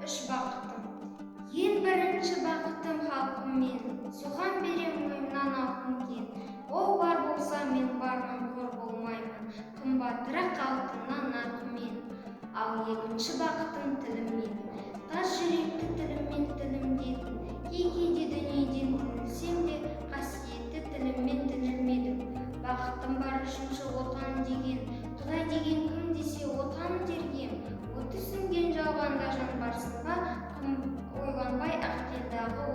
Үш бақытым. Ең бірінші бақытым халқым менің, соған берем мойнымнан алтын кен. Ол бар болса, мен бармын, қор болмаймын, қымбатырақ алтыннан нарқым менің. Ал екінші бақытым тілім менің. Тас жүректі тіліммен тілімдедім. Кей-кейде дүниеден түңілсем де, қасиетті тіліммен түңілмедім. Бақытым бар үшінші Отан деген. Құдай деген кім десе, Отан дер ем. Оты сөнген жалғанда жан барсың ба, кім ойланбай ақ келді ағы.